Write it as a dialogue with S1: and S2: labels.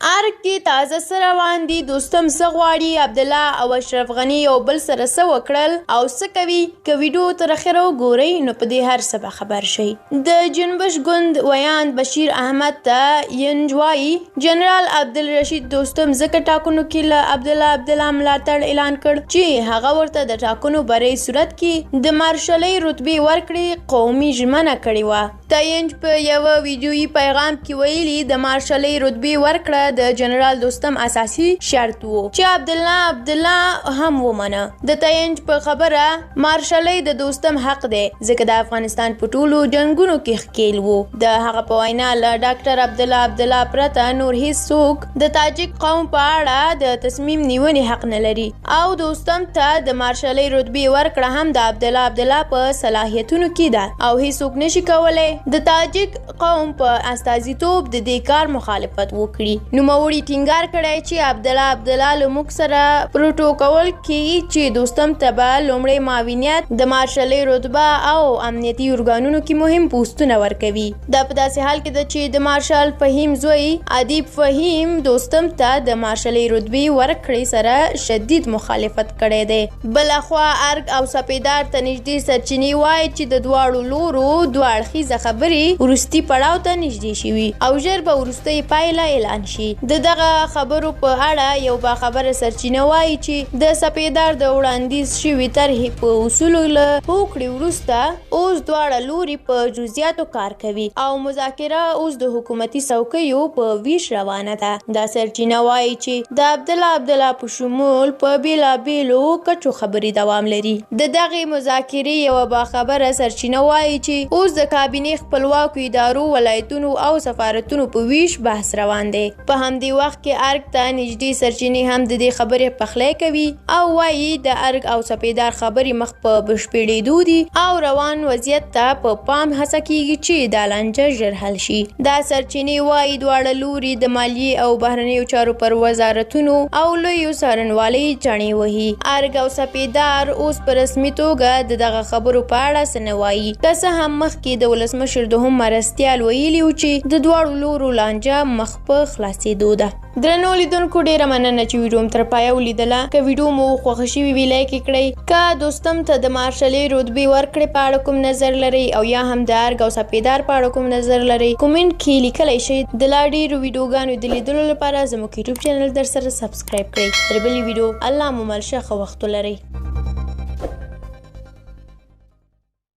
S1: ارګ کې تازه څه روان دي، دوستم څه غواړي، عبدالله او اشرف غني یو بل سره څه وکړل او څه کوي؟ که ویډیو تر اخره وګورئ نو په دې هر څه به خبر شئ. د جنبش ګوند ویاند بشیر احمد ته ینج وايي، جنرال عبدالرشید دوستم ځکه ټاکنو کې له عبدالله عبدالله ملاتړ اعلان کړ چې هغه ورته د ټاکنو برۍ صورت کې د مارشالۍ رتبې ورکړې قومي ژمنه کړې وه. تاینج په یوه ویډیويي پیغام کې ویلي، د مارشالۍ رتبې ورکړه د جنرال دوستم اساسي شرط وو چې عبدالله عبدالله هم ومنه. د تاینج په خبره، مارشالۍ د دوستم حق دی، ځکه د افغانستان په ټولو جنګونو کې ښکیل وو. د هغه په وینا، له ډاکټر عبدالله عبدالله پرته نور هیڅوک د تاجک قوم په اړه د تصمیم نیونې حق نه لري او دوستم ته د مارشالۍ رتبې ورکړه هم د عبدالله عبدالله په صلاحیتونو کې ده او هیڅوک نشي کولی د تاجک قوم په استازیتوب د دې کار مخالفت وکړي. نوموړي ټینګار کړی چې عبدالله عبدالله له موږ سره پروتوکول کې چې دوستم ته به لومړی معاونیت، د مارشالۍ رتبه او امنیتي ارګانونو کې مهم پوسټونه ورکوي. دا په داسې حال کې ده چې د مارشال فهیم زوی ادیب فهیم دوستم ته د مارشالۍ رتبې ورکړې سره شدید مخالفت کړی دی. بلخوا ارګ او سپیدار ته نږدې سرچینې وایي چې د دواړو لورو دوه اړخیزه خبرې وروستي پړاو ته نږدې شوي او ژر به وروستۍ پایله اعلان شي. د دغه خبرو په اړه یو باخبره سرچینه وایي چې د سپیدار د وړاندیز شوي طرحې په اصولو له هوکړې وروسته اوس دواړه لوري په جزئیاتو کار کوي او مذاکره اوس د حکومتي څوکیو په ویش روانه ده. دا سرچینه وایي چې د عبدالله عبدالله په شمول په بېلابېلو کچو خبرې دوام لري. د دغې مذاکرې یوه باخبره سرچینه وایي چې اوس د کابینې خپلواکو ادارو، ولایتونو او سفارتونو په ویش بحث روان دی. په همدې وخت کې ارګ ته نږدې سرچینې هم د دې خبرې پخلی کوي او وایي د ارګ او سپیدار خبرې مخ په بشپړېدو دي او روان وضعیت ته په پام هڅه کیږي چې دا لانجه ژر حل شي. دا سرچینې وایي دواړه لوري د مالیې او بهرنیو چارو پر وزارتونو او لویو څارنوالۍ چڼې وهي. ارګ او سپیدار اوس په رسمي توګه د دغه خبرو په اړه څه نه وایي، که څه هم مخکې د ولسمشر دوهم مرستیال ویلي و چې د دواړو لورو لانجه مخ په خلاصېدو ده. درنو لیدونکو، ډیره مننه چې ویډیو مو تر پایه ولیدله. که ویډیو مو خوښه شوې وي لایک یې کړئ. که دوستم ته د مارشالۍ رتبې ورکړې په اړه کوم نظر لرئ او یا هم د ارګ او سپیدار په اړه کوم نظر لرئ، کومنټ کې لیکلی شئ. د لا ډیرو ویډیوګانو د لیدلو لپاره زموږ یوټیوب چینل در سره سبسکرایب کړئ. تر بلې ویډیو الله مو مل شه، ښه وخت ولرئ.